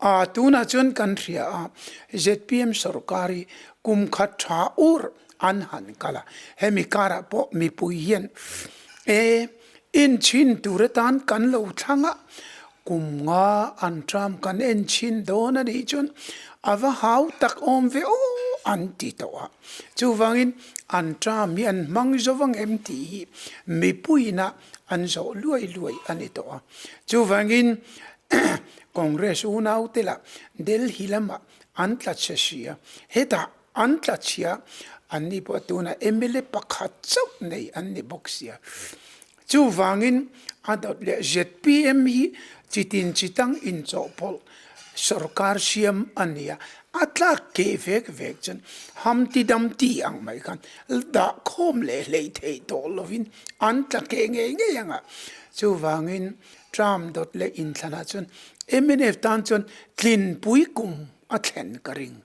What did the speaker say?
A, tunah chuan kan hria a, zpm sorkar hi kum khat tha ur an han kal a, hemi karah pawh mipui hian e enchhin tur atan kan lo thlang a, kum nga an tram kan enchhin dawn a nih chuan a va hau tak awm ve aw an ti tawh a, chuvangin an tram hi an hmang zo vang em tih hi mipuiin a an zawh luai luai a ni tawh a, chuvangin Congress unau te lah Delhi lamah an tla chhe si a, hetah an tla chhia an ni pawh tunah mla pakhat chauh nei an ni bawk sia. Chuvangin a dawt leh zpm hi chitin chitang inchawhpawlh sorkar siam a ni a, a tlak keh vek vek chuan hamti damti ang mai khan dah khawm leh hleih theih tawh lovin an tla keh ngei ngei ang a. Chuvangin Trump dawt leh inthlanah chuan mnf tan chuan tlinpui kum a thlen ka ring.